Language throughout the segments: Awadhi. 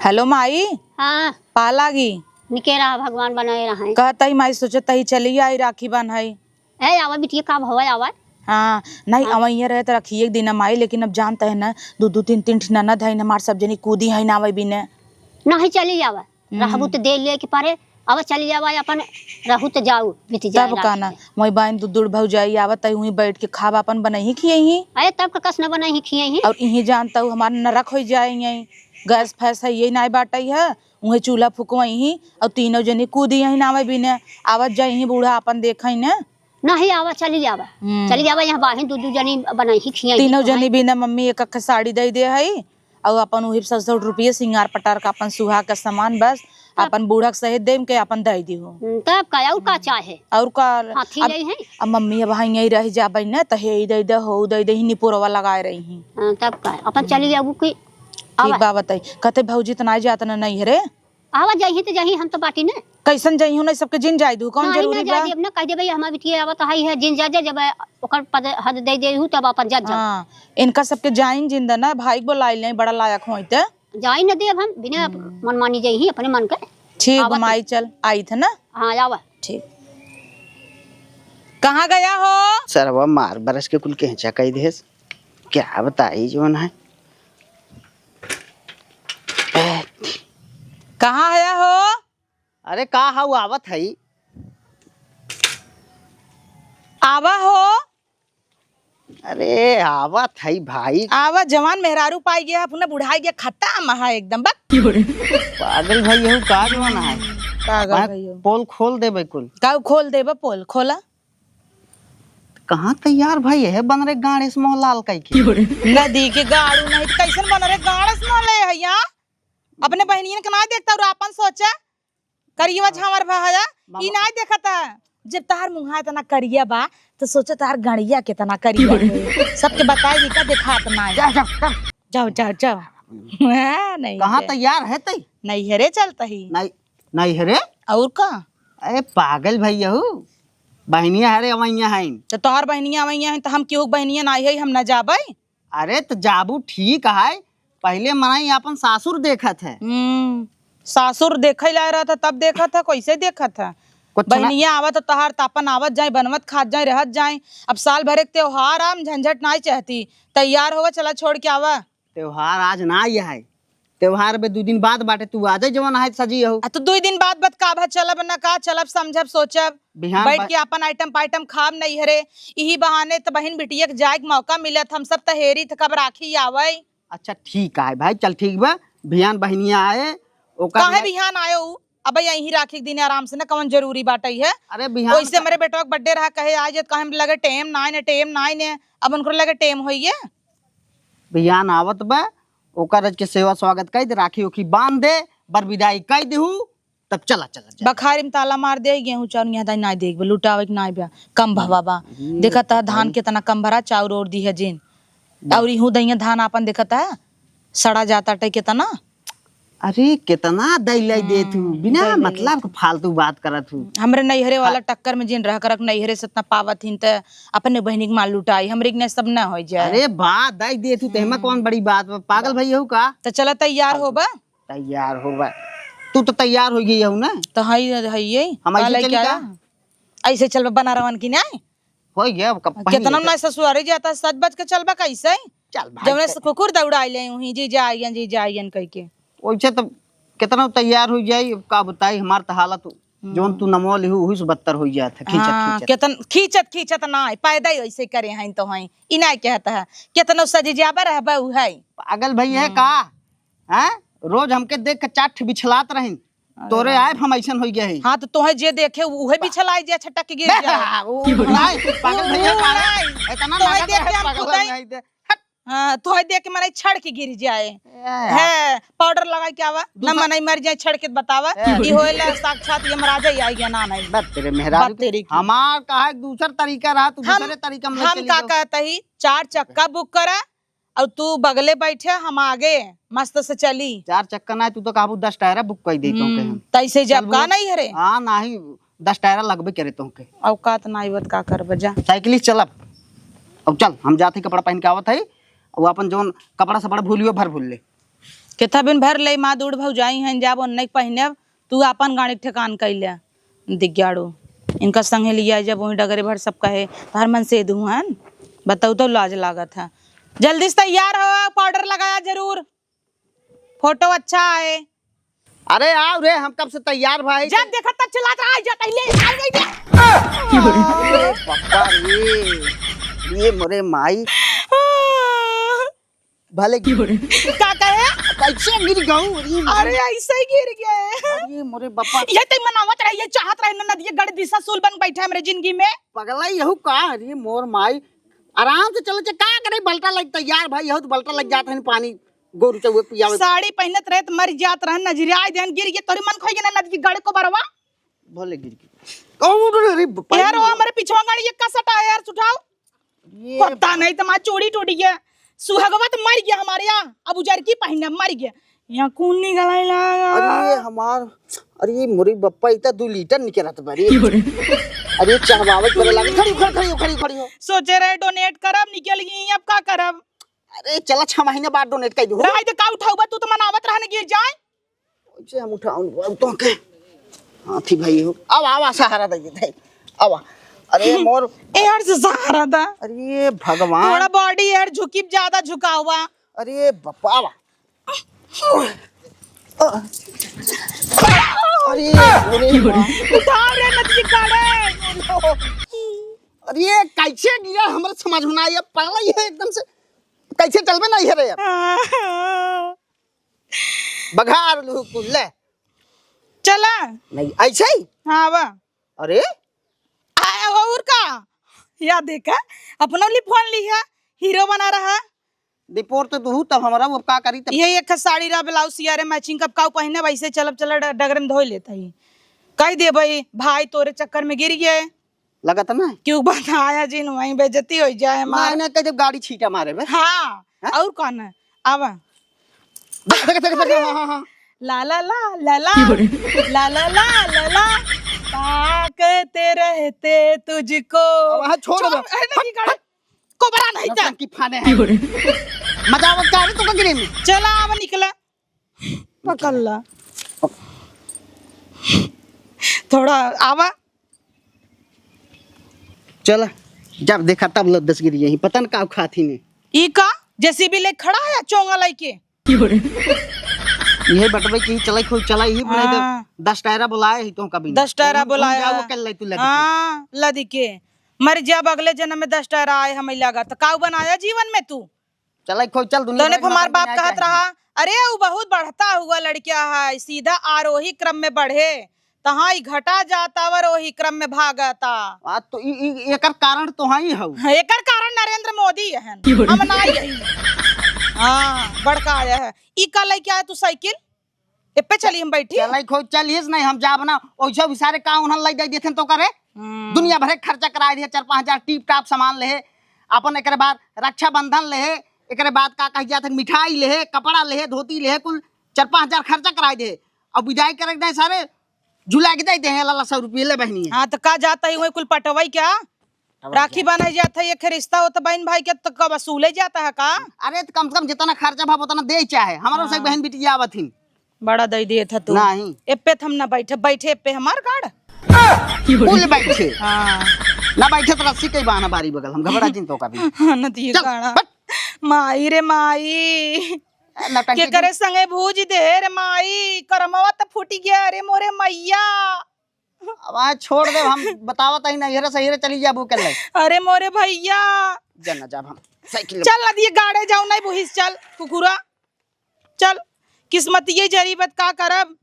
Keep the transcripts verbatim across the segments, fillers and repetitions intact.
हेलो माई। हाँ। पा लागी। निके रहा, भगवान बनाए रहे। कहत ही माई, सोचत ही चली आई राखी बन्हई। ए, आवा बिटिया, का भवा आवा। हाँ, नहीं, हाँ। अवैया रहे त रखिए एक दिन माई, लेकिन अब जानत है ना, दू दू तीन तीन ठी ननद है हमार, सब जनी कूदी है ना आवे बिने। नहीं, चली आवा। हम्म। रहबू त दे ले के पारे, अब चली आवा अपन, रहू त जाऊ, बीत जाए तब का ना, रात में। मोई बाइन दू दूर भौजाई आवत है, वहीं बैठ के खाब अपन बनही खियही। अरे तब का कस न बनही खियही। और इही जानत हमार नरक हो जाए यहीं, गैस फैस है ये नाय बाटई है, उहे चूल्हा फुकवई ही, और तीनों जनी कूदी यहीं नावे बिने, आवत जाई ही बूढ़ा अपन देखई ने। नहीं आवा, चली आवा। हम्म। चली आवा, यहाँ बाहिन दू दू जनी बनही खियही तीनों तो जनी है। बिना मम्मी एक अख साड़ी दे दे है, और अपन उही सौ सौ रुपये सिंगार पटार का अपन सुहा का सामान बस, तब अपन बूढ़ा के सहित देम के अपन दे दिहु। हम्म, तब का, और का चाहे? और का? हाथी अब, नहीं है। अब मम्मी अब हाँ यहीं रह जाबे न, त हे दे दे, हो दे दे, ही निपुरवा लगाए रही ही। हाँ, तब का, अपन चली आबू की। ठीक आवा। बा बताई, कहते भौजी त ना जात न नहीं रे। आवा जाही त जाही, हम तो बाटी ने। कैसन जाई हूँ ना, सबके जिन जाए दू, कौन नहीं, जरूरी ना जाए बा? देब ना, कह देबे, "हमार बिटिया आवत है, है, जिन जा, जा, जब ओकर पद, हद दे दे हूँ, तब अपन जा, जा।" हाँ, इनका सबके जाइन जिन देना, भाई के बोलाइल नहीं, बड़ा लायक होई ते। जाई न देब हम, बिना हम्म। मनमानी जाई ही, अपने मन के। ठीक, आवत माई है। चल, आई थे ना? हाँ, आवा। ठीक। कहाँ गया हो? सरवा मार बरस के कुल केंचा कई देस। क्या बताई जौन है। कहाँ है हो? अरे का हऊ, आवत हई। आवा हो। अरे आवत हई भाई। आवा, जवान मेहरारू पाई गया, अपना बुढ़ाई गया, खत्म है एकदम, बक। पागल भाई, यहू का जवान है? पागल भाई, भाई हो। पोल खोल देबे कुल। का खोल देबे पोल? खोला। कहाँ तैयार भाई है बनरे गाड़े से मुँह लाल कई के? नदी के गाड़ू नहीं, कैसन बनरे गाड़े से मुँह ले है यहाँ? अपने बहनियन के ना देखता और आपन सोचा। करियवा झांवर भा हया, ई बाबा। नाय देखत है। जब तहार मुंहा इतना करिया बा, तो सोचो तहार गड़िया कितना करिया है। सबके बताई दी का देखात नाय। जा, जा, जा। जाओ, जाओ, जाओ। हाँ, नहीं कहाँ है। तैयार है तई? नहीं है रे, चलता ही। नहीं, नहीं है रे। और का? अरे पागल भैया हूँ, बहनिया है रे, अवैया है। तो तोहार बहनिया अवैया है, तो हम केहू के बहनिया नाय है, हम ना जाबे। अरे त जाबू ठीक है, पहिले मनई आपन सासुर देखत है। हम्म, सासुर देखे लाए रहत है, तब देखत है, कैसे देखत है? कुछ ना। बहनिया आवत है तोहार, त आपन आवत जाए, बनवत खात जाए, रहत जाए। अब साल भर एक त्योहार आम झंझट नाई चाहती, तैयार होवा, चला छोड़ के आवा। त्योहार आज ना आया है, त्योहार बे दू दिन बाद बाटे, तू आ जाए जवन है सजी हो। आ तो दू दिन बाद बत का भा चलब न का चलब, समझब सोचब। बिहान बैठ बा- के आपन आइटम पाइटम खाब नहीं हरे। इही बहाने त बहिन बिटिया के जाए के मौका मिलत, हम सब त हेरी त कब राखी आवे। अच्छा ठीक है भाई, चल ठीक बा, बिहान बहिनिया आए, ओकर काहे ले- बिहान आयो उ? अब यही राखी के दिन आराम से न कवन जरूरी बाटे है। अरे बिहान ओइसे का- हमरे बेटवा के बर्थडे रहा, कहे आ जात, कहे हम लगे टेम नाय ने, टेम नाय ने, अब उनको लगे टेम होइए। बिहान आवत बा, ओकर रज के सेवा स्वागत कइ दे, राखी ओखी बांध दे, बर विदाई कइ देहू, तब चला, चला, चला। बखारी में ताला मार दे, गेहूं चाउर यहाँ दाई नाय देख बा, लुटावे के नाय बा, कम भवा बा। हम्म, देखत है धान बताई। कितना कम भरा, चाउर और दी है जिन। बा- और इहू दइया धान आपन देखत है, सड़ा जाता टे कितना। अरे, कितना दई लाई देत हूँ, हम्म, बिना दई लाई मतलब देत। के फालतू बात करत हूँ। हमरे नैहरे वाला हाँ। टक्कर में जिन रह करक नैहरे से इतना पावत हिन त अपने बहिनी के माल लुटाई, हमरे के नहीं सब ना हो जाए। अरे बा, दई देत हूँ, तेमा हम्म। कौन बड़ी बात बा? पागल भई हूँ का? त चला तैयार हो बा। तैयार हो बा। तू तो तैयार हो गई हूँ ना? तो हई, हई ये। हम का ऐसे लेके चली आया? का? ऐसे चल बा बनारवन की नहीं? हो गया, अब कब पहन कितना लेते? ना ससुरारी जाता, सज बज के चल बा कैसे? चल भाई, जौने चल। से कुकुर दौड़ाई ले उही, "जी जाइयन, जी जाइयन" कह के। वैसे तो कितना तैयार हो जाई, अब का बताई, हमार तो हालत हम्म। जौन तू नमो लिहू, उही से बदतर हो जात है, खींचत, हाँ, खींचत। कितन-, खींचत, खींचत ना है, पैदा ही वैसे करे हैं तो हैं, ई ना कहता है, कितनो सजी जाबा रहबा उ है। पागल भई है हम्म। का? हैं? रोज हमके देख के चाट बिछलात रहिन, अरे तोरे राम। आए हम ऐसन हो गया है। हाँ, तो तोहे जे देखे उहे बिछलाई जे छटक के गिर बे, जाए। हाँ, वो नहीं, पागल भैया उ का है? नहीं। इतना तोहे नाटक देख है, के हम पागल खुदाई नहीं दे। हाँ, तोहे देख के मनई छड़ के गिर जाए। ए, है, पाउडर लगाई के आवा, ना दूसरा मनई मर जाए छड़ के बतावा। ए। ई होएला साक्षात यमराजा ही आई गया ना नहीं। बात तेरे मेहरारू बात तेरी की। हमार का है, दूसर तरीका रहा, तू हम, दूसरे तरीका में हम चली का जाओ। कहता ही, चार चक्का बुक करा और तू बगले बैठे, हम आगे मस्त से चली। चार चक्का ना, तू तो कहबू दस टायरा बुक कर देता हूँ हम्म, कहीं। तैसे जब चल का बोल। नहीं है रे? हाँ, नहीं, दस टायरा लगबे करे तोहके। औकात नाई बत का करब जा। साइकिल से चलब। अब चल, हम जाते कपड़ा पहन के आवत है। वो अपन जौन कपड़ा सपड़ा भूलियो भर भूल ले। केथा बिन भर ले माँ दूड़ भौजाई हैं, जाब ओन्ने के पहिने, तू आपन गाड़ी के ठेकान कइले। दिग्याड़ू, इनका संगे लिया जब वहीं डगरे भर सब कहे, तोहर मन से दुहन, बताऊ तो लाज लागत है। जल्दी से तैयार हो, पाउडर लगाया जरूर, फोटो अच्छा आए। अरे आओ रे, हम कब से तैयार भाई। जब देखा तब चिल्लात रहा, जा पहले, आ गई ले। अरे बाबा रे, ये मोरे माई। भले गिर। का कहे? कैसे गिर गऊ? अरे, अरे, ऐसे ही गिर गए। अरे मोरे बापा। ये तई मनावत रहे, ये चाहत रहे ना नदिया गड़ दिशा सूल बन बैठे हमरे जिंदगी में। पगला यहू का? अरे मोर माई, आराम से चलो, चे का करे, बल्टा लग तैयार भाई, यहू तो बल्टा लग जात है पानी, गोरू चौहे पियावे। साड़ी पहनत रहे तो मर जात रहे, नजरिया देन गिर गए, तोरी मन खोई ना नदी गड़ को बरवा। भले गिर गए। कौन रे बापा? यार, वो हमारे पिछवा गाड़ी ये का सटा है यार, उठाओ। ये पता नहीं, तुम्हारा चूड़ी टूट गया, सुहागवा तो मर गया हमारे यहाँ, अब उजर की पहिने मर गया। यहाँ खून निकल आइला। अरे हमार, अरे मोरी बप्पा, इतना दो लीटर निकलत बारी। अरे चढ़वावे करे लागे। खड़ी, खड़ी, खड़ी, खड़ी, खड़ी हो। सोचे रहे डोनेट करब, निकल गई, अब का करब? अरे चला, छह महीने बाद डोनेट कर दू। रह दे, का उठाऊ बा, तू तो मनावत रहने गिर जाए। कैसे हम उठाऊं अब तो के? हाथी भाई हो। आवा, आवा, सहारा दे दे। आवा। अरे मोर। ए यार, से सहारा दा। अरे भगवान। थोड़ा बॉडी यार झुकी, ज्यादा झुकावा। अरे बापा, आवा। अरे, अरे माँ। उठाओ रे, मत की काढ़े। अरे कैसे गिरा, हमरा समझ में ना आया, पगला ये एकदम से कैसे चलबे नहीं है रे यार। बघार लू कुल ले। चला। नहीं, ऐसे ही? हाँ, आवा। अरे? आ, और का? या देखा, अपनो ली फोन ली है, हीरो बना रहा। रिपोर्ट तो दूहू, तब हमरा वो का करी तब। ये एक साड़ी रहा, ब्लाउज सिया रे, मैचिंग कब काऊ पहिने, वैसे चलब, चला ड-, डगरे में धोई लेता ही। कह दे भाई, भाई तोरे चक्कर में गिर गए। लगत ना? क्यों बताया जिन, वहीं बेइज्जती हो जाए हमार। नहीं, नहीं, कह दे गाड़ी छीटा मारे बे। हाँ, हाँ? और कौन है? आवा। देख, देख, देख, देख, हाँ, हाँ, हाँ। ला, ला, ला, ला, ला। की बोले? ला, ला, ला, ला, ला। ताकते रहते तुझको। अब वहाँ छोड़ छोड़, दो। अरे, नहीं, हट, गाड़ी। हट। कोबरा नहीं था। नौटंकी फाने हैं। की बोले? मजा आवत का रे तुमका गिरे में? चला, आवा, निकला। पकड़ ला। थोड़ा आवा। चल, जब देखा तब लद्दस गिरी यही, पता न का खात ही ने। ई का? जेसीबी ले खड़ा है चोंगा लइके। यही बटवे की चलाई, खूब चलाई ही, नहीं तो हाँ। दस टायरा बुलाए ही तो कभी दस टायरा बुलाया। जाओ, कल ले तू लद के। हाँ, लद के। मर जा, अगले जन्म में दस टायरा आए हमें लगा, तो काऊ बनाया जीवन में तू? चल, खोज, चल, दुनिया तने भर के हमार मकान बाप बनाए कहत चाहे। रहा, "अरे, ऊ बहुत बढ़ता हुआ लड़किया है, सीधा आरोही क्रम में बढ़े, तहाँ ई घटा जाता, अवरोही क्रम में भागता।" आ, तो ई, ई, एकर कारण तो हाँ ही हऊ। हाँ, एकर कारण नरेंद्र मोदी हन, हम ना यही। हाँ, बड़का आया है। ई का लेके आया तू साइकिल? एप्पे चली हम बैठी? चल, नहीं, खोज, चलिस नहीं, हम जाब ना। ओइसे भी सारे का उन्हन लई दे देथन तो करे। हम्म। दुनिया भरे खर्चा कराए दिए, चार पाँच हजार टीप टाप सामान लेहे, अपन एकरे बाद रक्षाबंधन लेहे, एकरे बाद का कह जात है, मिठाई लेहे, कपड़ा लेहे, धोती लेहे, कुल चार पाँच हजार खर्चा कराए दे। अब विदाई करे दे सारे, जुला के दे दे हैं लाला सौ रुपये ले बहनी है। हाँ, तो का जाता है वही कुल पटवाई क्या? अब राखी क्या? बनाई जात है, एक रिश्ता होता बहन भाई के, तो कब वसूले जाता है का? अरे, तो कम से कम जितना खर्चा भाव उतना दे चाहे, हमारा से हाँ। बहन बिटिया आवत हिन। बड़ा दई दिए था तू। नहीं। एप्पे त हम ना बैठे, बैठे एप्पे हमार गाड़। कुल बैठे। हाँ। ना बैठे तो रस्सी के बांधा बारी बगल, हम घबरा जिन तो कभी। हाँ, नदिया चल, गाड़ा। हट। माई रे माई। ए, नौटंकी के करे संगे भूज दे रे माई, करमवा त फूटी गया रे मोरे मैया। अब आज छोड़ दे, हम बतावत ही नैहरे सैहरे चली जाबू कर ले। अरे मोरे भैया। जना जाब हम। साइकिल चल नदिया गाड़े जाऊ, नहीं बुहिस, चल कुकुरा। चल, किस्मतिये जरी बत का करब।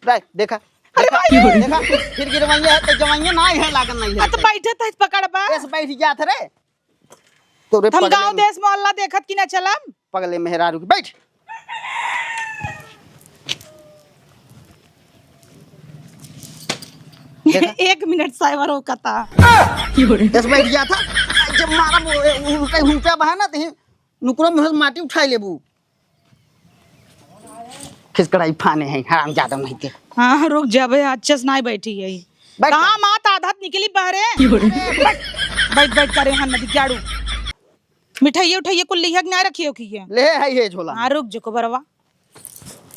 रे, देखा। अरे देखा, भाई। देखा, फिर गिरवैया है, तो जवैया ना है, लागन नहीं है। आ, तो बैठे तो पकड़ बा। ऐसे बैठ जात रे। तो रे हम पगले गाँव में देश मोहल्ला देखत कि ना चलब। पगले मेहरारू की, बैठ। देखा। एक मिनट साइबर हो कता। ऐसे बैठ गया था। जब मारा वो, उल्टा घूमता बहा ना, तो नुकरो में से माटी उठाई लेबू। खिसकड़ाई फाने हैं, हरामजादा नहीं के। हाँ, रुक जा बे, अच्छे से नहीं बैठी है। बैठ कहाँ जा। मात आधत निकली बहरे? बैठ, बैठ करे हन नदी जाड़ू। मिठाइये उठाइये कुल लिहिया के ना रखियो की है? ले है ये झोला। हाँ, रुक जो को बरवा।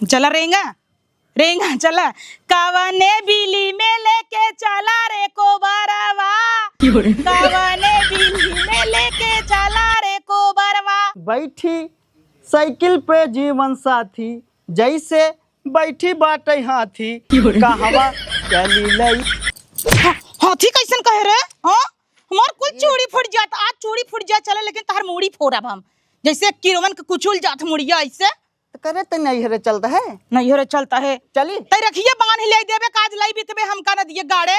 चला रेंगा, रेंगा चला। कवने बिली में लेके चला रे कोबरवा, कवने बिली में लेके चला रे कोबरवा। बैठी साइकिल पे जीवन साथी, जैसे बैठी बाटे हाथी, कहवा चली लई। हा-, हाथी कैसन कहे रे? हाँ, हमार कुल चूड़ी फूट जात, आज चूड़ी फूट जात चले, लेकिन तहर मूड़ी फोड़ब हम, जैसे किरवन के कुचुल जात मुड़िया ऐसे। तो करे तो नैहरे चलता है। नैहरे चलता है। चली। तै रखिए बांध ले देबे, काज लाई बितबे, हमका न दिए गाड़े।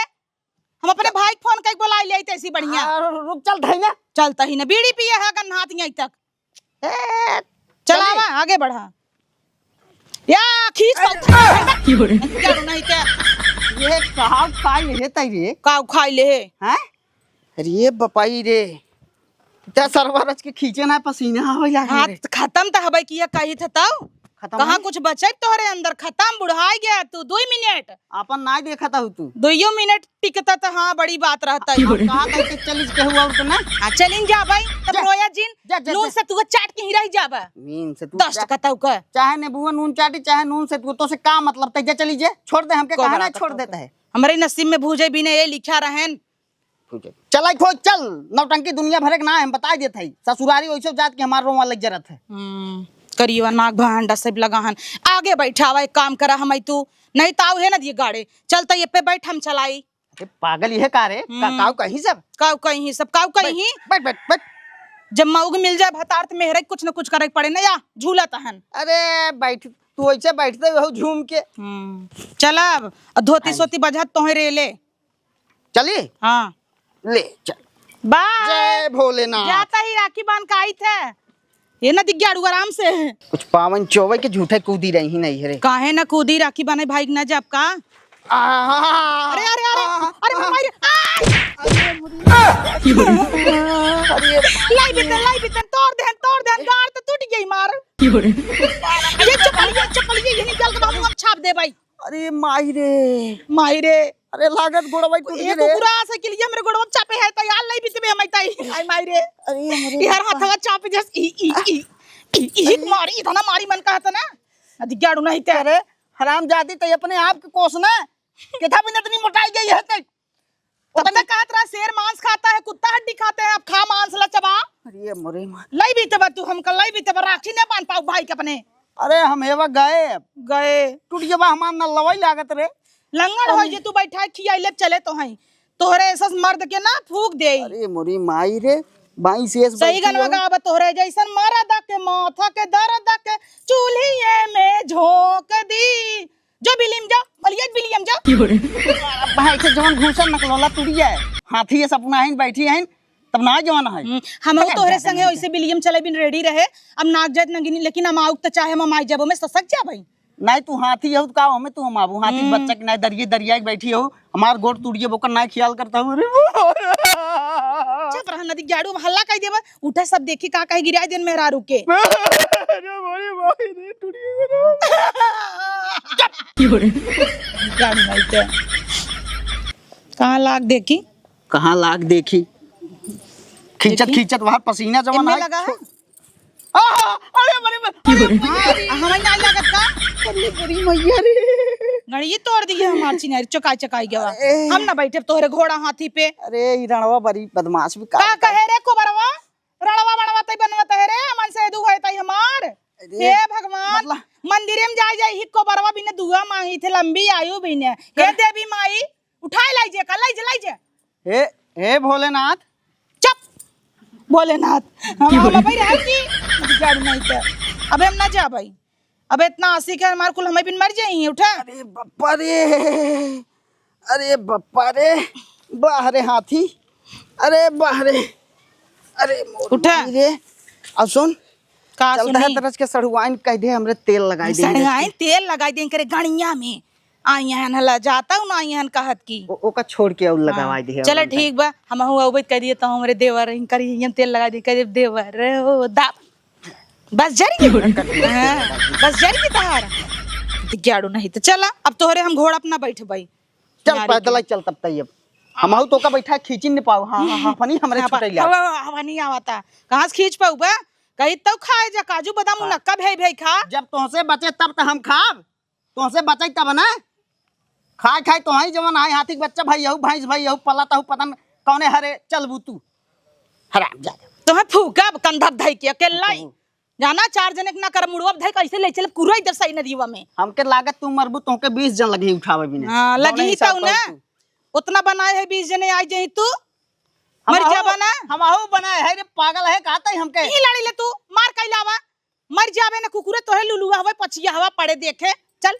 हम अपने भाई के फोन कइके बोलाइ ले तैसी बढ़िया। आ, रु-, रुक, चलता ही ना। चलता ही ना, बीड़ी पिए है गन्हात यहीं तक। ए, चला चली। आवा, आगे बढ़ा। या, खींच ए, पाऊ। क्यों रे? क्या रो नहीं क्या? ये कहाँ खाई ले है तई रे? काउ खाई ले है? हैं? अरे बपाई रे, इतना सरवा रच के खींचे ना, पसीना आवे लागे हाँ, रे। त खतम त हबै किया कही थे तौ। खतम कहाँ है? कुछ बचै तोहरे अंदर, खतम, बुढ़ाई गया तू। दुई मिनट। आपन नाई देखत हऊ तू। दुइयो मिनट टिकता त हाँ, बड़ी बात रहता है। हम कहा था कि चलिस केहू और के ना। हाँ, चलिन जा भाई, तब जा। रोया जिन, जा, जा, नून जा। सतुआ चाट के ही रह जाबा। नीन से तू दस चा-, टका तौ का। चाहे नेबुआ नून चाटी, चाहे नून सतुआ, तो से का मतलब? तै जा चली जे, छोड़ दे हमके, को कहा ना बराबर छोड़ तो देता है। हमरे नसीब में भूजे बिना ये लिखा रहेन। चल, आई खोज, चल, नौटंकी दुनिया भरे के ना है, हम बताइ देत हई। ससुरारी वैसे जात के हमार रोवा लग जरत है। हम्म, करियवा नाक भांडा सब लगा हन। आगे बैठावा, एक काम करा, हम आई तू, नहीं ताऊ है ना दिए गाड़े, चल त ये पे बैठ, हम चलाई। अरे पागल, ये का रे? का, हम्म। काऊ कहीं सब? काऊ कहीं सब, काऊ बैठ, कहीं? बैठ, बैठ, बैठ। जब मऊग मिल जाए भतार त मेहरे कुछ न कुछ करे के पड़े ना, या झूला तहन। अरे बैठ, तू ऐसे बैठते हो झूम के। हम्म, चल अब, अब धोती आई। सोती बजत तोहे रेले। चली? हाँ। ले, चल। बाय। जय भोलेनाथ। जाता ही राखी बांध के आई थे। ये ना दिख गया, आराम से। कुछ पावन चोवे के झूठे कूदी रही नहीं रे। काहे ना कूदी, राखी बांधे भाई के ना जाब का? आहा। अरे, अरे, अरे, आ, अरे, आ, माई रे, आ! अरे, मुरी। अरे, लाई बितन, लाई बितन, तोड़ देन, तोड़ देन, गाड़ तो टूट गई मार। अरे, चपलिया, चपलिया, ये निकाल के बाबू हम छाप दे भाई। अरे, माई रे। माई रे। अरे, लागत गोड़वा टूट गई रे। कुकुरा से के लिए हमरे गोड़वा चापे है, तैयार नहीं बीच में हम ताई। आई माई रे। अरे, हमरे यार, बाबा। हथवा चापे जस, ई, ई, ई, ई, ई, अरे। मारी, इतना मारी मन कहत ना। अधिक गाड़ू नहीं ते। अरे, हरामजादी, तै अपने आप के कोस ना। कितना भी इतनी मोटाई गई है तै। तब तक कहत रहा, "शेर मांस खाता है, कुत्ता हड्डी खाते हैं, अब खा मांस ला चबा।" अरे, मरे माँ। लाई बीतबा तू, हमका लाई बीतबा, राखी ना बांध पाऊ भाई के अपने। अरे, हम हेवा गए। गए। टूट गया बा हमार नलवा ही लागत रे। लंगड़ अरे। होई जे तू बैठा खियाई ले चले तो हैं। तोहरे ऐसा मर्द के ना फूक दे। अरे मोरी माई रे, बाई शेष सही बैठी गनवा हो। गावा तोहरे जैसन मर्द के माथा के दर्द के चूल्हिए में झोंक दी। जो बिलियम जा, बलिया बिलियम जा। भाई से जवन घूसा नकलोला तुड़िया है। हाथी ये सपना है, बैठी है, तब ना जवन है। हम्म, हम भैया, तोहरे भैया, संगे भैया। ओइसे बिलियम चले बिन रेडी रहे। अब नाक जात नगिनी, लेकिन हम आउक त चाहे हम आई जाबो में ससक जा भाई। नहीं तू हाथी हो का हमें तू हम आबू। हाथी हम्म। बच्चा के नहीं दरिए दरिया के बैठी हो। हमार गोड़ तुड़िए बोकर नहीं ख्याल करता हूँ। अरे चुप रह नदी जाड़ू, हम हल्ला कह देबा। उठा सब देखी का कहे गिराए देन मेहरारू के। अरे भाई भाई रे तुड़िए। गाड़ी भाई के। कहाँ लाग देखी? कहाँ लाग देखी? खींचत देखी? खींचत वहाँ पसीना जवन एमे आई लगा है? छो-, आ, अरे, अरे, अरे, अरे, अरे, हमारी नाई लागत का? अरे, बड़ी मैया रे। गड़िए तोड़ दिए हमार चिनारी, चकाई, चकाई गवा। अरे। हम ना बैठे तोहरे घोड़ा हाथी पे। अरे, ई रणवा बड़ी बदमाश भी का का कहे रे कोबरवा? रणवा वणवा तई बनवा तहे रे, मन से दू है तई हमार। अरे, हे भगवान, मतलब मंदिरे में जाए जाए ही कोबरवा बिने दुआ मांगी थे, लंबी आयु बिने। हे कर- देवी माई, उठाए लाई जे, का लाई जे, लाई जे। हे, हे भोलेनाथ। चुप। भोलेनाथ। हम, हम अबे रहब की? जाड़ू नहीं तो। अबे हम ना जा भाई। अबे इतना आशिक है हमार कुल, हमें बिन मर जाई, उठा। अरे बप्पा रे। अरे बप्पा रे। बाह रे हाथी। अरे बाह रे। अरे मोर उठा। माई रे। अब सुन। का चलता है सुनी? तरस के सड़ुआइन कह दे, हमरे तेल लगाई दे। सड़ुआइन तेल लगाई दे करे गणिया में। आई हन हला जाता हूँ ना, आई हन कहत की। ओ, ओका छोड़ के और लगावाई दे, चलो और ठीक बा, हम हूँ अउबे कह दिए तो हमरे देवर हिन करी हिन तेल लगा दे, कह दे देवर हो दा। बस जरी के। हाँ, बस जरी के तहार। दिग्याड़ू नहीं तो चला, अब तोहरे हम घोड़ा अपना बैठबाई। चल गाड़ी पैदल के। ही चल तब तई अब। हम हूँ तो का बैठा खींची नहीं पाओ। हाँ, हाँ, हाँ, फनी हमरे हाँ, छुटैला। अब, अब, अब नहीं आवता। कहाँ से खींच पाऊ बा? कही तो खाए जा काजू बादाम हाँ। मुनक्का भे भे खा। जब तोहसे बचे तब तो हम खाब, तोहसे बचे तब ना। खाए खाए तो ही जवन आए हाथी के बच्चा भाई यहू भैंस भाई यहू पला तहू पता न कौने हरे चलबू तू। हराम जा। तोहे फूकब कंधा धई के अकेला ही। हम्म। जाना चार जने के ना कर मुड़वा धई कैसे ले चल कुरो इधर सही नदीवा में। हमके लागत तू मरबू तोहके बीस जन लगी उठावे बिना। हाँ, दौड़े लगी ही हिसाब तऊ ना। कर तू। उतना बनाए है बीस जने आई जही तू। हम मर जा आहू, बना। हम आहू बनाए है रे पागल है कहता ही हमके। यही लड़ी ले तू मार कैलावा। मर जाबे ना कुकुरे तोहे लुलुआ हवे पछिया हवा पड़े देखे। चल।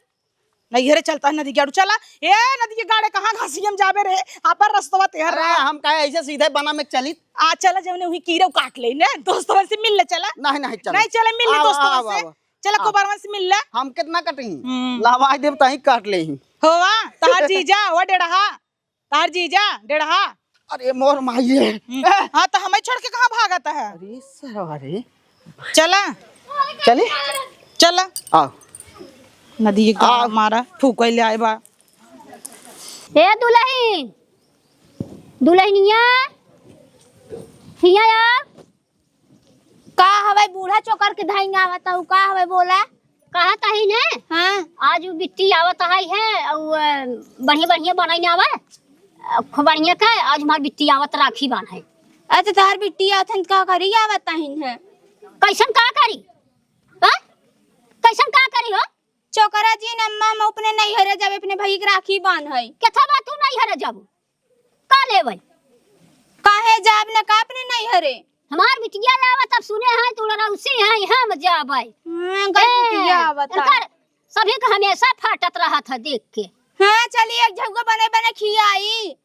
नैहरे चलता है नदी गाड़ू चला। ए नदी के गाड़े कहाँ घासियम जाबे रे। आपन रस्तवा तेहर अरे रहा। हम कहे ऐसे सीधे बना में चलित। आ चला जौने वही कीड़े काट ले ने दोस्तवन से मिल ले चला। नहीं नहीं चल। नहीं चले मिल ले आवा, दोस्तवन आवा, से। आवा। चला आवा। कोबरवन से मिल ले। हम कितना कटी? हम्म। लहवाई देव तही काट ले ही। होवा तहार जीजा वो डेढ़हा। तार जीजा डेढ़हा। अरे मोर माई रे। हम्म। हाँ तो हमें छोड़ के कहाँ भागत है? अरे सरवा रे। चला। चली। चला। आओ। नदी के गाँव आओ। मारा फूके ले आए बा। ए दुलहिन, दुलहिनिया, हिया आ। का हवै बूढ़ा चोकर के धाइंगा आवत हऊ, का हवै बोला? कहत हई ने, हाँ। आज उ बिट्टी आवत हई है, अउ, अ, बढ़िया बढ़िया बनाई आवे, अ, खूब बढ़िया के, आज हमार बिट्टी आवत राखी बान्हे। अच्छा, तोहार बिट्टी आवत हन, का करी आवत हईन है? कैसन का करी? हाँ? कैसन का करी हो? चोकरा जी न अम्मा, हम अपने नैहरे जाबे, अपने भाई के राखी बान्हे। केथा बा तू नैहरे जाबू? का लेबै? काहे जाब न का अपने नैहरे? हमार बिटिया जावा तब सुने हैं तू लड़ौसी हैं, हम जाबै। हाँ, गई ए, बिटिया आवत है। इनकर सभी के हमेशा फाटत रहत है देख के। हाँ, चली एक झउआ बने बने खियाई।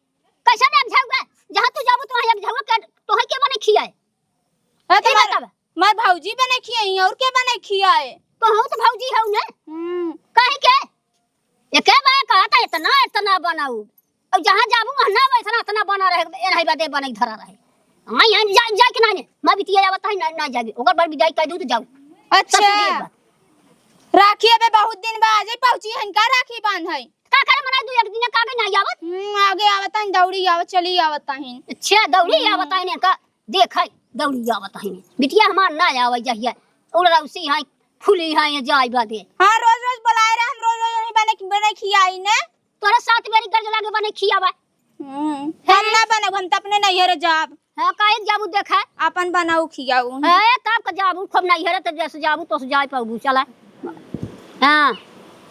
कैसन एक झउआ? जहाँ तू जाबू तो वहाँ एक झउआ के, तोहे के बने खियाए? हाँ, तो ए मार, बतावा। मार भौजी बने खियाई, और के बने खियाए? कहूँ तो भौजी हऊ ने। हम्म। काहे के? एके बार कहत है, "इतना, इतना बनाऊ।" अब जहाँ जाबू, वहाँ ना, इतना, इतना बना रहे, ए नहीं बदे बने धरा रहे। हाँ, यहाँ जा, जा के ना ने, मैं बिटिया जावत है, ना, ना जाबी। ओकर बड़ विदाई कर दूँ तो जाऊ। अच्छा। ससुरी एक बार। राखी अबे बहुत दिन बाद, आज ही पहुँची हन का राखी बांध है? का करे मना दू एक दिन का आगे ना आवत? हम्म, आगे आवत हन, दौड़ी आवत, चली आवत हन। अच्छा, दौड़ी हम्म। आवत हन का? देख है, दौड़ी आवत हन। बिटिया हमार ना आवे जहिया। उलरौसी है, फूली है, ये जाई बादे। हाँ, रोज रोज बुलाए रहे, हम रोज रोज नहीं बने, बने खियाई ने। तोरे सात बेरी गरज लागे बने खियावा। हम्म, हैं? हम ना बनाऊ, हम तो अपने नैहरे जाब। हाँ, काहे के जाबू देखा? अपन बनाऊ खियाऊ। ए, कब के जाबू? खूब नैहरे तो जैसे जाबू तो जाए पाबू, चला। हाँ,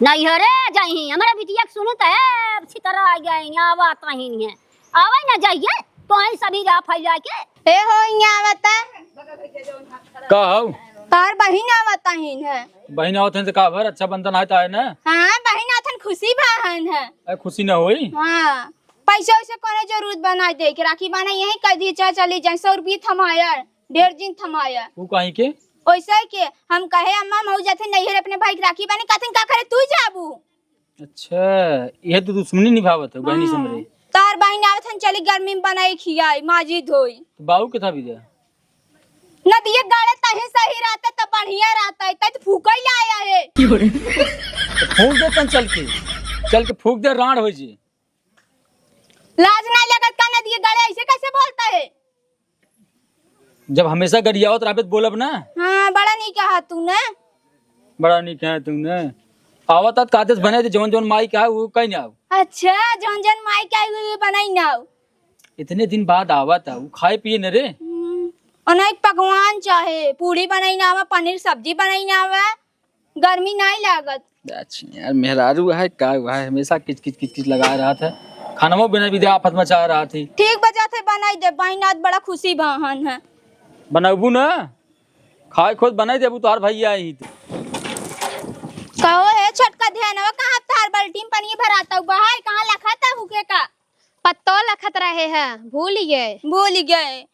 नैहरे जाई, हमारे बिटिया के सुनू तो है, छितरा आ गई, यहाँ बात नहीं है। आवे ना जाइए, तो आई सभी जा फैला के। ए हो, यहाँ आवता। का हऊ? तोहर बहिन आवता ही है। बहिन आवत है तो का भर रक्षाबंधन है तो है ना? हाँ, बहिन आथन खुशी बा हन है। ए, खुशी ना होई? हाँ, पैसा वैसे कोनो जरूरत बनाई दे के राखी बान्हे यहीं कर दिए, चाहे चली जाए, सौ रुपये थमाया, डेढ़ दिन थमाया। वो काहे के? वैसे के हम कहे अम्मा मऊ जाते नैहर अपने भाई के राखी बान्हे, कहते का करे तू जाबू? अच्छा, यह तो दुश्मनी निभावत है बहनी से हाँ। मेरे। तार बहिन आवत हन, चली गर्मी में बनाई खियाई, माजी धोई। तो बाऊ के था विदा? नदिया गाड़े तही सही रहते तो बढ़िया रहते, तै तो फूकई ले आया है। क्यों रे? तो फूक दे तन चल के, चल के फूक दे, रांड हो जी। लाज नहीं लगत का नदिया गाड़े ऐसे कैसे बोलता है? जब हमेशा गरियावत रहबे त बोलब ना। हाँ, बड़ा नीक कहा तूने। बड़ा नीक कहा तूने। आवत आत कहते से बने दे, जौन जौन माई कहा वो कहीं ना आऊ। अच्छा, जौन जौन माई कहा वो बनाई ना आऊ। इतने दिन बाद आवत आऊ, खाए पिए न रे। हम्म, अनेक पकवान चाहे, पूरी बनाई ना आवा, पनीर सब्जी बनाई ना आवा। गर्मी नाई लागत। अच्छा यार, मेहरारू है का हुआ है, हमेशा किच किच किच किच लगा रहा था। खानवा बिना भी दे आफत मचा रहा थी। ठीक बजा थे बनाई दे, बहिन आज बड़ा खुशी बहन है। बनबू ना, खाए खुद बनाई देबू, तोहार भैया आई तो। कहो हे छोटका ध्यानवा, कहाँ तार बाल्टी में पानी भराता हुआ है, कहाँ लखाता हुके का? पत्तो लखत रहे है, भूल गए। भूल गए।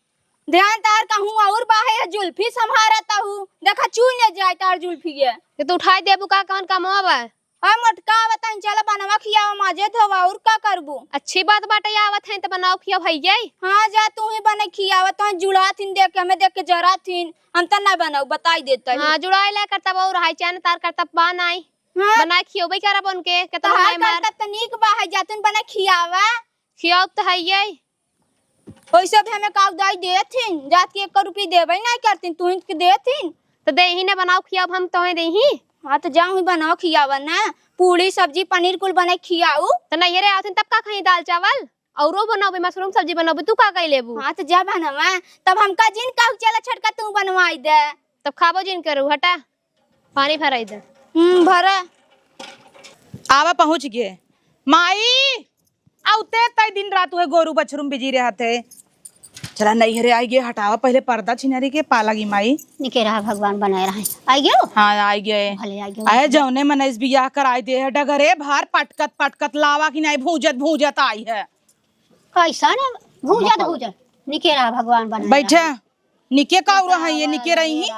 ध्यान तार कहूँ और बाहे है, जुल्फी संभारत हूँ। देखा चुन ले जाए तार जुल्फी के। ये तू उठाई देबू का, कौन कमवा बा? और मोटका आवत है, चला बनवा खियावा, माजे धोवा, और का करबू? अच्छी बात बाटे, आवत है तो बनाओ खियाओ भैया। हाँ जा तू ही बने खियावा, तो जुड़ा थिन देख के, हमें देख के जरा थिन, हम तो ना बनाऊ, बताई देता है। हाँ जुड़ाई ले करतब और हाई चैन तार करतब बा नाई। हाँ। बनाए खियोबे करब उनके, केतना तहार नहीं मार। करतब तो नीक बा है, जा तुन बने खियावा। खियाओ तो है ये। वैसे भी हमें काऊ दाई देथिन, जात के एक रुपया देबे नहीं करथिन, तू ही के देथिन। तो देही ना, बनाओ खियाओ, हम तोहे देही। हाँ, तो जाओ ही बनाओ खियावा ना, पूड़ी सब्जी पनीर कुल बनाई खियाऊ। तो नहीं रे, आवथिन तब का खाई, दाल चावल? औरो बनौबे, मशरूम सब्जी बनौबे, तू का कई लेबू? हाँ, तो जा बनवा, तब हमका जिन कहू चला छोटका तू बनवाई दे। तब खाबो जिन करू, हटा, पानी भराई दे। हम्म, भरा। आवा पहुँच गए। माई, आउते तई दिन रात उहे गोरू बछरू में बिजी रहत है। चला नैहरे आई गए, हटावा पहले पर्दा छिनरी के पा लगी माई। निके रहा, भगवान बनाए रहे। आई गयो? हाँ, आई गए। भले आई गयो। अहे जौने मनैस बियाह कराई दे है, डगरे भार पटकत पटकत लावा कि नहीं, भूजत भूजत आई है। कैसा ने भूजत भूजत। निके रहा, भगवान बनाए बैठा। रहे। निके का उरा है, ये निके रही ही।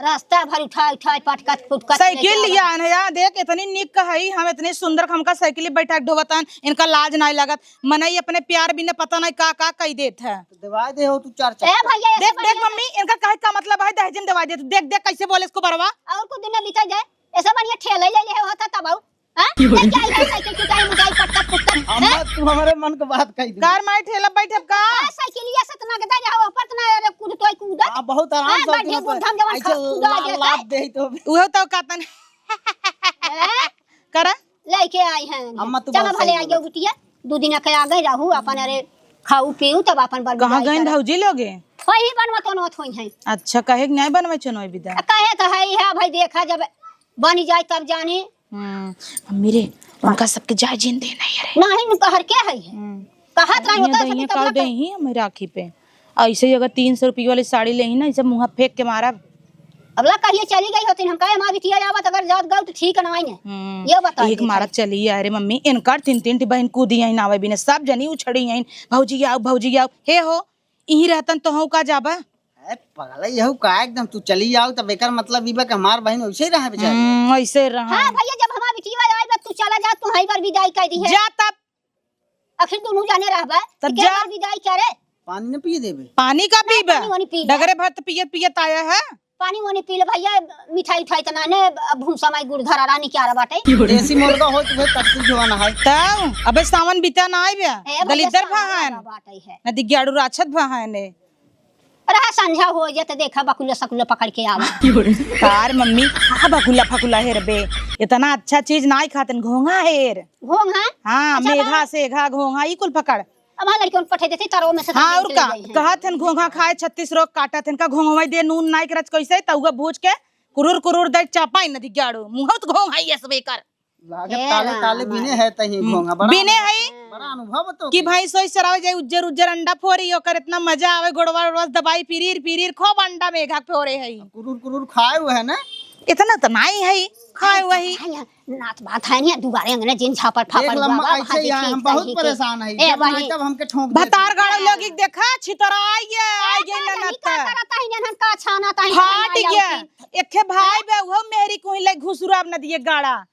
रास्ता भर उठाए उठाए पटकत फुटकत साइकिल लेके लिया आवत। आन है, देख इतनी निक है, हम इतनी सुंदर हमका साइकिल बैठा के ढोवतन, इनका लाज नहीं लगत। मनई अपने प्यार बिना पता नहीं का का कई देत है। तो दवाई दे हो तू चार ए चक्कर। भैया, ऐसे देख, देख बढ़िया मम्मी, इनका कहे का मतलब है दहेज में दवाई देत। देख, देख कैसे बोले इसको बरवा। और कुछ दिन में बिता जाए, ऐसा बढ़िया ठेला ले ले होता तब आऊ। हाँ? लेके आई है साइकिल चुटाई मुटाई पटक पुटक, अम्मा, हैं? तू हमारे मन के बात कही दे। कार माई ठेला बैठब का? हाँ, साइकिलिया से तना के दे जाओ, ऊपर तना रे कूद तोय कूदत। हाँ, बहुत आराम हाँ, से बैठे उठे बूढ़ हम जवान ऐसे सब कूदा लात, जाता लात है। दे तो। उहो तो कातन। हैं? करा? लेके आई हैं। अम्मा, तू चलो बहुत भले सही आई बोलत। गयो बिटिया, दो दिन के आ गए रहू, अपन अरे खाऊ पीऊ, तब अपन बरबी कहाँ जाई गइन करा। भौजी लोगे? वही बनवा तो नोत होई हैं। अच्छा, कहे के नहीं बनवा चनोय बिदा? कहे तो है, है भाई, देखा जब बनी जाए तब जानी। हम्म, मम्मी रे, उनका सबके जाय जीन देना है रे। नहीं, नु कहर के है? हम्म। कहत रही होता है, सभी का तबला दे ही हमें राखी पे। ऐसे ही अगर तीन सौ रुपये वाली साड़ी ले ही ना, इसे मुँह फेंक के मारब। अब ला कहिए चली गई होती, हम कहे हमारी बिटिया आवत, अगर जात गऊ तो ठीक ना आई ने। हम्म, ये बताइए एक मारत चली है रे मम्मी, इनकर तीन तीन ठी बहन कूदी हैं, नावे बिने सब जनी उछड़ी हैं, "भौजी आओ, भौजी आओ।" हे हो, इही रहतन तो हऊ का जाबा? ए, पगला, यहू का एकदम तू चली आओ, तब एकर मतलब ई बा कि हमार बहिन वैसे ही रहे बेचारी। हम्म, वैसे रहे। हाँ भैया, जब हमार बिटिया आई बा, तू चला जा, तू हई बार विदाई कर दी है। जा तब। आखिर दोनों जाने रहबा, तब तो क्या जा। बार विदाई करे? पानी न पिए देबे? पानी का ना, पीबा? पानी वानी पी ले। डगरे भर तो पियत पियत आया है। पानी वानी पी ले भैया, मिठाई उठाई तना ने, अब भूसा माई गुड़ धरा रानी क्या बाटे। देसी मुर्गा हो तो भाई तब तू जवान है। तब अबे सावन बीता ना आइबे, ए भैया, दलिद्दर सावन भान। वाला बाटे है। न दिग्याड़ू राक्षस भान है। रहा संझा हो जाए तो देखा बकुला सकुला पकड़ के आवा। कार मम्मी, हाँ बकुला फकुला हेर बे, इतना अच्छा चीज नाई खातन, घोंघा हेर। घोंघा? हाँ, अच्छा, मेघा बा- सेघा घोंघा ई कुल पकड़। अब हाँ लड़कियों को पठे देते तारो में से हाँ, और का? कहत हन घोंघा खाए छत्तीस रोग काटत हन, का घोंघवा दे नून नाई करत कैसे, तउगा भूज के कुरुर कुरुर दे चापाई न दिग्याड़ू, मुँह तो घोंघा ही है सबे कर। लागे ए ताले ताले राम। बिने है तही हम्म। घोंघा, बड़ा बिने अनुभव, है बड़ा अनुभव तो कि के। भैंस वैस चरावे जाए, उज्जर उज्जर अंडा फोरी, ओकर इतना मजा आवे, गोड़वा ओड़वा से दबाई, पिरीर पिरीर, खूब अंडा मेघा फोरे है। कुरुर कुरुर खाए हुए है ना? इतना तो नाई है, खाए हुए है। नात बात है नहीं, दुआरे अंगने जिन झापड़ फापड़ देख लम्मा, हुआ, ऐसे भाजी ही है, खींच हम बहुत दही के। परेशान है, ए जब भाई। नहीं तब हमके ठोक देते। भतार गाड़ो लोग देखा, छितरा आई है, आई गए का ननद का। करता है, इन्हन का छाना ताही, फाट गया। एखे भाई बे, वो मेहरी कोई ले घुसुराब न दिए गाड़ा।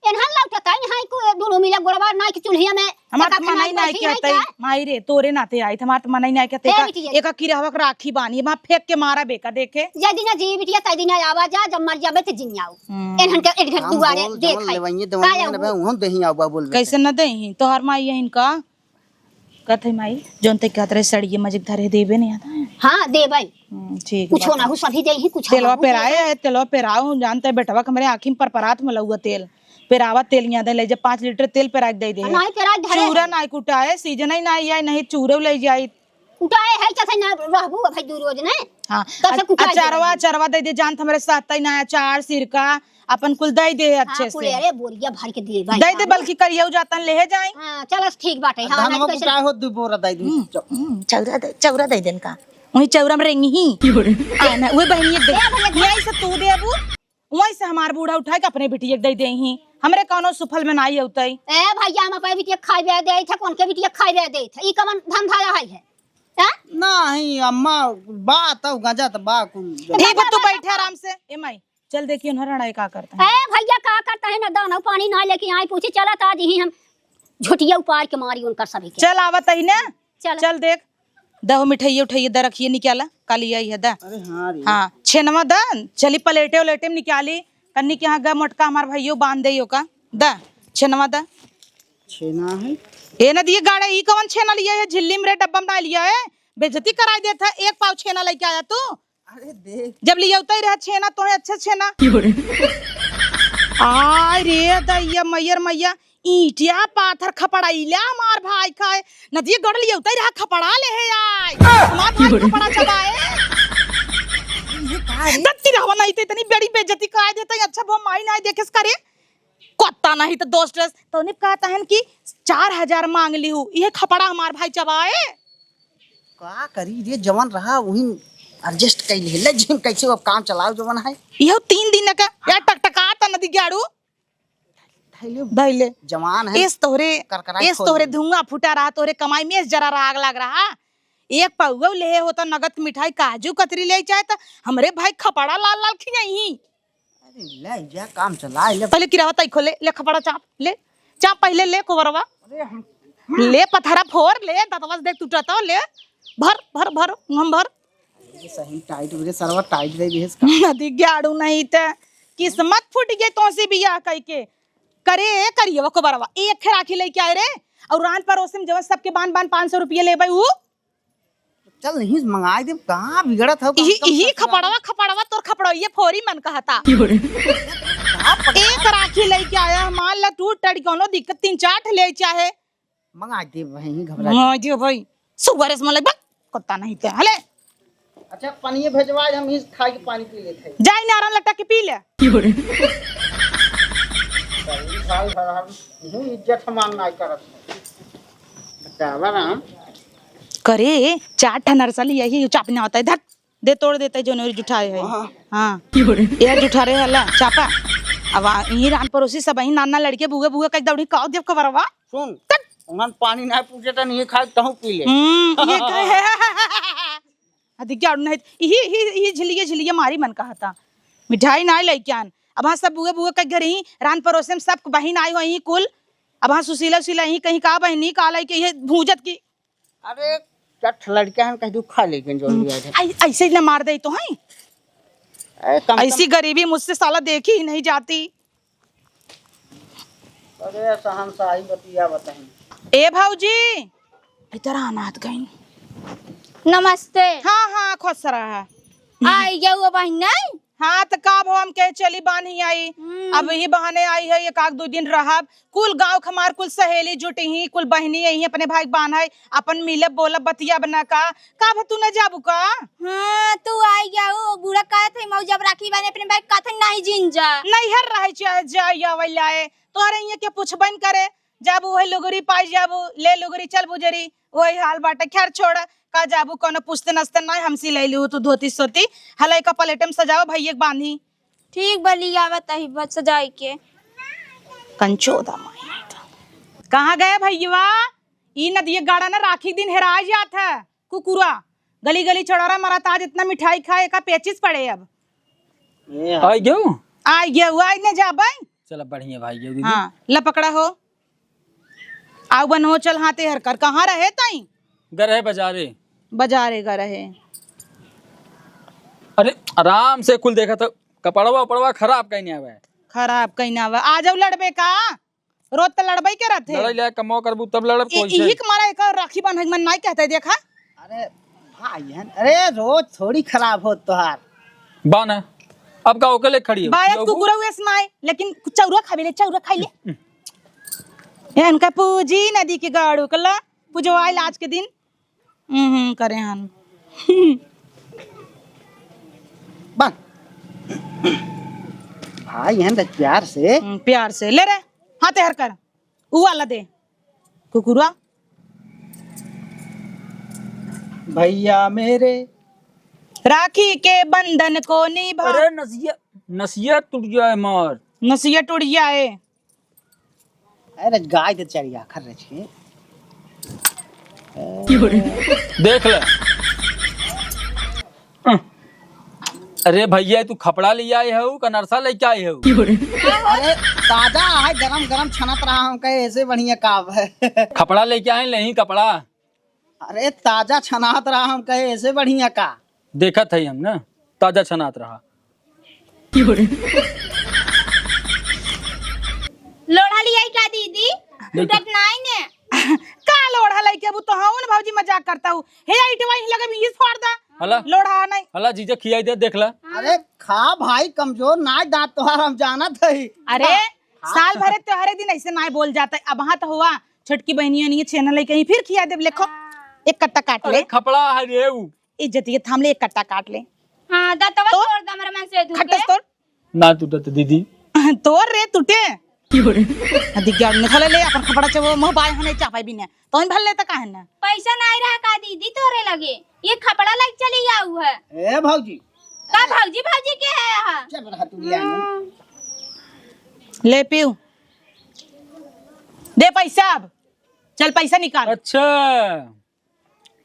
एनहन लौटत है, यहाँ को दोनों मिला गोड़वा नाई के चूल्हिया में हमार पका तो के मनई नाई नाई बैठी है कहते, क्या? माई रे, तोरे नाते आई, हमार तो मनई नाई कहते, ए का, बिटिया। एका किरहवा के राखी बानी, वहाँ फेंक के मारा बेका, देखे। जे दिन जी बिटिया, तै दिन आवा जा, जब मर जाबे तो जिन जाओ। हम्म। एनहन के एक घर हम दुआरे बोल, देख जवन है। लेवइये, देवइये का ने बे, आऊ? उहन देही आऊ बा बोलबे कैसे तो। न देही? तोहर माई यही इनका कहत है माई, जौन ते कहत रहे सड़िए मजिक धरे देबे नहीं आता है। हाँ, देबै। हम्म, ठीक कुछ बा। होना हो, सभी देही, कुछ तेलवा होना हो, पेराए देबै। है, तेलवा पेराओ, जानते बेटवा के हमरे आँखी में परपरात में लउआ तेल। पेरावा तेल यहाँ दे ले जा, पाँच लीटर तेल पेरा के दे दे। नहीं, पेरा के धरे चूरा है। नहीं कुटाए, सीजन ही नहीं आए, नहीं चूरे ले जाई। कुटाए है, कैसे ना रहबू भाई दू रोज ने? हाँ, तब से अच-, कुटाए अचारवा, देबै। अचारवा दे दे, जानत हमरे साथ ही ना अचार, सिरका, अपन कुल दे दे अच्छे हाँ, कुल से। अरे बोरिया भर के दे भाई, दे दे, हाँ। बल्कि करियौ जातन लेहे जाई। हाँ, चलस ठीक बाटे। हाँ, धान नहीं वो तो कैसे कुटाए हो, दू बोरा दे दू। हम्म, हम्म, चौरा दे, चौरा दे देन का। वही चौरा में रेंगी ही। आ ना, वही बहनी एक दे। ए, भैया, यही से तू दे अबू, वही से हमार बूढ़ा उठाए के अपने बिटिया के दे दे ही। हमरे कौनो सुफल में नाई होतई। ए भैया, हम अपने बिटिया के खाए दे थे, कौन के बिटिया के खाए दे थे? ई कवन धंधा है, है? हैं? नहीं अम्मा, बा तब गजा त बा कुल। ठीक बा, तू बा, बैठे बा। आराम से। ए माई, चल देखिए उन्हें रणाई का करता है। ए भैया, का करता है ना, दाना पानी ना लेके आई, पूछी चला ता जी हम झुटिया उपार के मारी उनकर सभी के। चल आवत ही ना। चल। चल देख, दहो मिठाइये उठाइये द रखिए, निकाला, काली आई है द। अरे हाँ रे। हाँ, छेनवा द, चली प्लेटे उलेटे में निकाली, कन्नी के यहाँ ग मोटका हमार भइयो बांध दे ओका, द, छेनवा द। छेना है? ए न दिए गाड़ा, ई कवन छेना लिया है? झिल्ली में रे डब्बा में डाल लिया है, बेइज्जती कराई देत है। एक पाव छेना लइके आया तू। अरे देख। जब लियौते रहा छेना, तोहे अच्छे छेना। आय रे दैया, मैयर मैया, ईंटिया पाथर खपड़ाइला हमार भाई खाए। नदिया गड़ लियौते रहा खपड़ा ले है आय। हमार भाई खपड़ा चबाए। ये का है? दत्ती रहवा नहीं तो इतनी बड़ी बेइज्जती कराई देते, अच्छा वो माई नहीं देखे करे। कुत्ता नहीं तो दोस्त रस, तो नहीं कहता है कि चार हजार मांग ली हूँ, ये खपड़ा हमार भाई चबाए। का करी रे, जवन रहा वही adjust कर ले, ले जिम कैसे अब काम चलाओ जवन है। यह तीन दिन का या टकटका ता नदी ग्याड़ू। धैले। धैले। जवान है। एस तोहरे, करकराई एस खोल तोहरे दे। धुआं फूटा रहा, तोहरे कमाई में एस जरा रहा, आग लग रहा। एक पौवा ले होता नगद मिठाई, काजू कतरी ले चाहे तो हमरे भाई खपड़ा लाल लाल खियाई। अरे ले जा, काम चला ले। पहले किरावा तई खोले, ले खपड़ा चाप, ले चाप पहले ले कोबरवा। अरे हम ले पथरा फोर, ले दतवा से देख टूटत हो, ले भर भर भर हम भर। ये सही टाइट रे सरवा, टाइट रे भैंस का। नदी ग्याड़ू नहीं त किस्मत फूट गई तोसे बियाह कई के। करे करिए वो कोबरवा, एक खेराखी लेके आए रे, और रान परोसे में जवन सबके बान बान पाँच सौ रुपये लेबे उ। चल नहीं मंगाई दे, कहाँ बिगड़त हो, इही, कम से इही कम खपड़वा, खपड़वा तोर खपड़वा, ये फोरी मन कहता। की हो रे? कहाँ पकड़ा? एक राखी लेके आया, मान ला टूट टड़ कोनो दिक्कत, तीन चार ठे ले चाहे। मंगा दे भाई, घबरा। मंगा दे भाई, सुअर से मन लग बा, कुत्ता नहीं ते, हले। अच्छा, पानी भेजवा, हम इस खाए के पानी पी लेते हैं। जाई नारा लटक के पी ले। की हो रे? सही साल भर हम यही इज्जत हमार ना करत। बतावा राम। करे, चार ठन अरसा लिया ही, चाप ना होता है, धत, दे तोड़ देता है, जो नोरी जुठाए है। हाँ। हाँ। ये जुठा रहे हला, चापा। अब आ, यही रान परोसी सब, यही नाना लड़के, बुआ, बुआ, कई दौड़ी, काव देव कबरवा। सुन, तक। उन्हन पानी ना पूछे, तो नहीं खाए, तहूँ पी ले। हम्म, ये कहे। अति क्या नहीं, यही, यही, यही झिलिये, झिलिये मारी मन कहता। मिठाई ना लेके आन। अब हाँ, सब बुआ, बुआ, कई घर ही, रान परोसे में सब बहिन आई हो, यही कुल। अब हाँ, सुशीला, उशीला, यही कहीं का बहिनी, का लाई के, ये भूजत की। अरे, चट लड़के हैं, कह दू खा लेकिन जो लिया है। ऐ-, ऐसे ही न मार दे तो हैं। ए, कम, ऐसी कम। गरीबी मुझसे साला देखी ही नहीं जाती। अरे, शहंशाही बतिया बताई। ए भौजी, इधर आना हाथ गई। नमस्ते। हाँ, हाँ, खुश रहा। आई गया हुआ बहिन नहीं? हाँ, त का भो हम कहे चली बान्ही आई। हम्म। अब यही बहाने आई है, एक आध दो दिन रहब। कुल गाँव क हमार कुल सहेली जुटी ही, कुल बहिनी आई ही, अपने भाई क बान्हे, अपन मिलब बोलब बतियाब ना का। का भो तू न जाबू का? हाँ, तू आई गया हो, बूढ़ा कहत है, मऊ जब राखी बान्हे अपने भाई क कहत है, नहीं जिन जा। नैहर रहे चाहे जाए आवै लाए, तोहरे इहाँ के पूछबे न करे। जाबू वही लुगरी पाई जाबू, ले लुगरी चल बुजरी, वही हाल बाटे। खैर छोड़ा, का जाबू कौनो पूछते नसते नाहीं, हमसी ले लिहू तू धोती सोती, हलाई का प्लेट में सजाओ भैया के बांधी। ठीक बा, लियावत अही बस सजाई के। कंचोदा माई तो। कहाँ गए भैया? ई नदिया गाड़ा ना राखी दिन हेराय जात है। कुकुरा, गली गली छुड़ारा मारत, आज इतना मिठाई खाए, एका पेचिस पड़े अब। ए, आई गयो? आई गयो, आई ने जा भाई। चला बढ़िया भाई गयो दीदी। हाँ, लपकड़ा हो। आउ बन हो, चल हाथे हर कर। कहाँ रहे ताई? गए रहे बजारे। बजारे गए रहे। अरे आराम से कुल देखा तो कपड़वा उपड़वा खराब कहीं नहीं आवे। खराब कहीं ना आवे। आ जाओ लड़बे का। रोज त लड़बई के रहत है। लड़ाई ले कमवा करबू तब लड़ब इ-, कोई से। इही के मारा एक राखी बांधे के मन नाई कहते, देखा। अरे भाई हन, अरे रोज थोड़ी खराब होत तोहार। बाना, अब का ओके ले खड़ी हो? बायत खियाबू? कुकुरा हुए स्माई, लेकिन चौरा खाबे ले, चौरा खाई ले। ए, इनका पूजी नदी के गाड़ू कला, पूजवाइल आज के दिन। हम्म, हम्म, करे हन। बन। भाई हन त प्यार से। हम्म, प्यार से। ले रे, हाथे हर कर। उ वाला दे। कुकुरा। भैया मेरे। राखी के बंधन को निभा। अरे नसिया, नसिया टूट जाए मार। नसिया टूट जाए। अरे गाय दे चढ़िया खर रच के। देख ले। अरे भैया, तू खपड़ा ले आए हो का नरसा लेके आए हो? अरे ताजा है, गरम गरम छनत रहा, हम कहे ऐसे बढ़िया का है। खपड़ा लेके आए, नहीं कपड़ा। अरे ताजा छनात रहा, हम कहे ऐसे बढ़िया का। देखत है हम ना, ताजा छनात रहा। लोढ़ा लियाई का दीदी? बिल्कुल। टूटत नाई ने। का लोढ़ा लइके, अब तो हवन भौजी मजाक करता हूँ। हे, इटवा ही लगे, बीस फोड़ दा। हला। लोढ़ा नहीं। हला, जीजा खियाई दे, देख ला। अरे खा भाई, कमजोर नाय दांत तोहार, हम जानत हई। अरे, खा। साल भरे त्योहारे दिन ऐसे नाय बोल जाता है। अब हाँ तो हुआ, छोटकी बहनिया नहीं है, छेना लेके ही फिर खिया देब, लेखो। एक कट्टा काट अरे ले। खपड़ा है रे ऊ। इज्जत ये थाम ले, एक कट्टा काट ले। हाँ, दतवा तो? तोड़ दे, हमरा मन से दूर खट्टस के। तोड़। ना टूटत दीदी। तोर रे टूटे। अदिग्या ने थले ले अपन खपड़ा चबो, मोह बाय हने चापाई बिने। तोन भल लेता काहे ना? पैसा नाई रहा का दीदी तोरे लगे? ये खपड़ा लाइक चली आऊ है। ए भौजी। का भौजी, भौजी के है यहाँ? चल रहा तू ले आनी। ले पीऊ। दे पैसा अब। चल पैसा निकाल। अच्छा।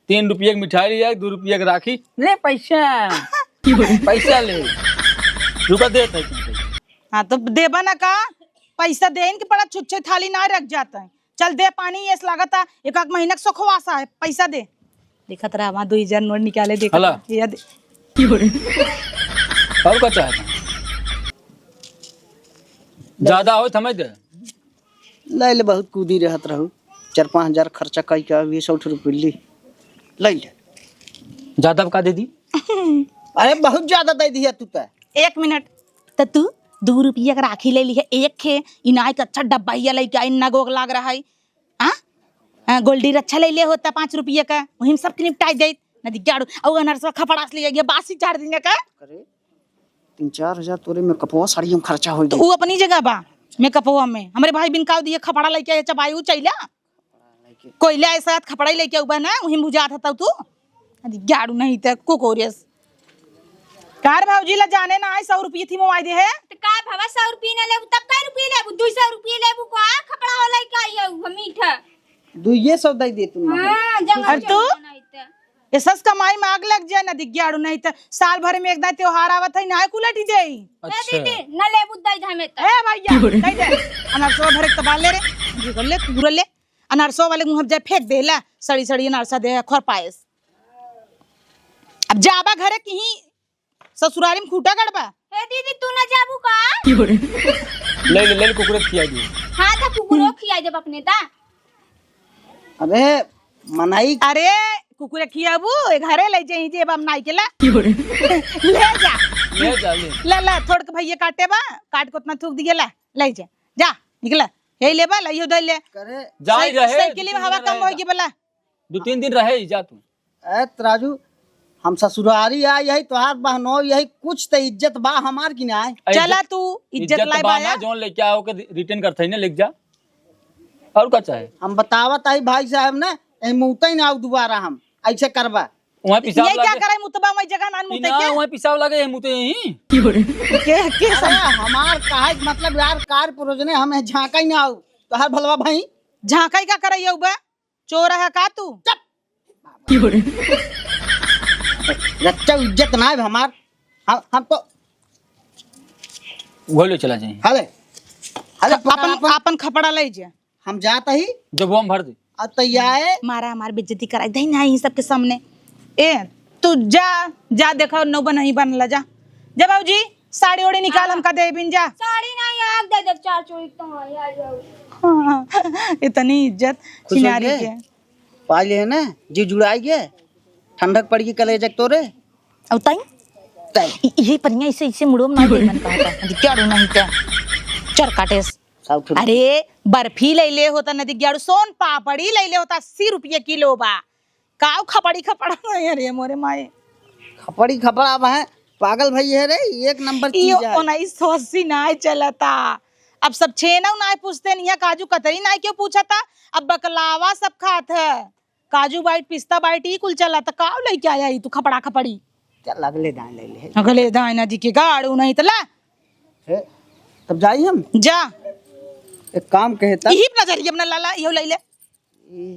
तीन रुपया के मिठाई लिया, दो रुपया के राखी। ले पैसा। पैसा ले। रुका देत है तुमको। हाँ, तो देबा ना का? पैसा दे इनके पड़ा छुच्छे थाली ना रख जाता है। चल दे पानी, ये लागत है, एक आध महीना के सोखवासा है, पैसा दे। देखत रहा, वहाँ दो हजार नोट निकाले, देखत हला। रहा, ये दे। और का चाहता? ज्यादा होत हमें दे। ले ले, बहुत कूदी रहत रहू, चार पाँच हजार खर्चा कई के अभी सौ रुपये ली, ले ले। ज्यादा का दे दी? अरे बहुत ज्यादा दे दिया तू तो। एक मिनट, तो तू दो रुपया का राखी ले ली है, एक खे इनाय के अच्छा डब्बा ही लेके आई, इन्ना गोग लाग रहा है। हाँ? हाँ, गोल्डी रच्छा ले ले होता पाँच रुपया का, वही में सब निपटाई देत। नदी गाड़ू, और अनरसवा खपड़ास ले जाइए, बासी चार दिन का। अरे, तीन चार हजार तोरे मेकअपवा साड़ी हम खर्चा हो तो गई। वो अपनी जगह बा, मेकअपवा में। हमरे भाई बिन काव दिए खपड़ा लेके आए, चबाई उ चैला। कोयला ऐसा खपड़ा ही लेके उबा ना, वही बुझात हता तू। अरे, गाड़ू नहीं ते, कुकुरियस। कार भौजी ला जाने ना आए, सौ रुपये थी मोबाइल दे है। तो का भवा, सौ रुपये ना लेबू, तब कै रुपये लेबू? दो सौ रुपये लेबू का? खपड़ा वाला ही का ये हुआ मीठा? दुइये सौ दे दे तू ना। हाँ, जब और जब तू? बनाई ते। ये सस कमाई में आग लग जाए ना, दिग्याड़ू नहीं तो साल भर में एक दाई त्योहार आवत है, ना कुलटी दे। दे अच्छा। दीदी, ना लेबू दे दे हमें तो। ए भैया, दे दे। अनरसवा भरे के तो बाल ले रे, घुगल ले, घुगल ले। अनरसवा वाले मुँह जाए फेंक दे ला, सड़ी सड़ी अनरसा दे, खोर पाएस। अब जाबा घरे की ही ससुरारी में खूंटा गड़बा। हे दीदी, तू ना जाबू का? ले ले, ले ले, कुकुरे खिया दिए। हाँ, तो कुकुरो खिया देब अपने ता। अबे, मनई। अरे, कुकुरे खियाबू, ए घरे ले जाई जे बाम नाई के ला। ले जा। ले जा, ले। ले, ले, थोड़ के भैया काटे बा, काट को उतना थूक दिए ला, ले जा। जा, निकला। यही ले बा, ला, यो दे ले। करे। जाई साइ-, रहे, साइकिल में हवा कम होई के बला। दो तीन दिन रहे ही जा तू। ए तराजू, हम ससुरारी आ, यही तोहार बहनो, यही कुछ त इज्जत बा हमार की ना। ए, चला इज्जत, तू, इज्जत इज्जत लाए बा बाया। ना, जौन लेके आओ के रिटर्न करते ही ना, लेके जा। और का चाहे? हम बतावत आई भाई साहब ना, ए मुतई ना आऊ दोबारा हम, ऐसे करबा। वहाँ पिसाब ये क्या लागे। करे मुतबा, वही जगह ना मुते ना, के? वहाँ पिसाब लागे, ये मुते यहीं। के, के अरे, सब? हमार कहे के मतलब यार, कार परोजने हमें झांका ही ना आऊ। तोहार भलवा भाई। झांका ही का करे ये बा? चोर है का तू? चुप। रच्चा इज्जत ना है हमार। हम, हम तो वो ले चला जाए। हले, हले अपन, पकड़ अपन। अपन खपड़ा ले जा। हम जात ही। जब वो हम भर दे। अब तो ये आए। मारा हमार बेइज्जती कराई दे ना इन सबके सामने। ए, तू जा, जा देखा नौ बन ही बन ला जा। जा बाबूजी, साड़ी ओड़ी निकाल, हाँ। हमका दे बिन जा। साड़ी नहीं, आग दे दे, चार चोरी तो हाँ, यार, यार। हाँ, इतनी इज्जत खुश हो चिनारी गए? के। पाई ले ना, जी जुड़ाई गए, ठंडक पड़ गई कलेजक तोरे। और ताई? ताई। इ-, यही पनिया इसे, इसे मुड़ो में ना दे मन कहता। अरे क्या रो नहीं क्या? चोर काटेस। साउथ अरे, बर्फी ले ले होता नदी ग्याड़ू, सोन पापड़ी ले ले होता, अस्सी रुपये किलो बा। काऊ खपड़ी खपड़ा नहीं है रे मोरे माए। खपड़ी खपड़ा अब है, पागल भाई है रे, एक नंबर ई चीज है। उन्नीस सौ अस्सी नाय चलता। अब सब छेना नाय पूछते नहीं है, काजू कतरी नाय क्यों पूछता? अब बकलावा सब खात है, काजू बाइट, पिस्ता बाइट, ई कुल चलता। काऊ लेके आया ई तू खपड़ा खपड़ी? चल अगले दाएं ले ले। अगले दाएं ना जी के गाड़ू नहीं तो ला। हे, तब जाई हम? जा। एक काम कहे ता। इही नजरिया में ना लाला, इहो ले ले। ई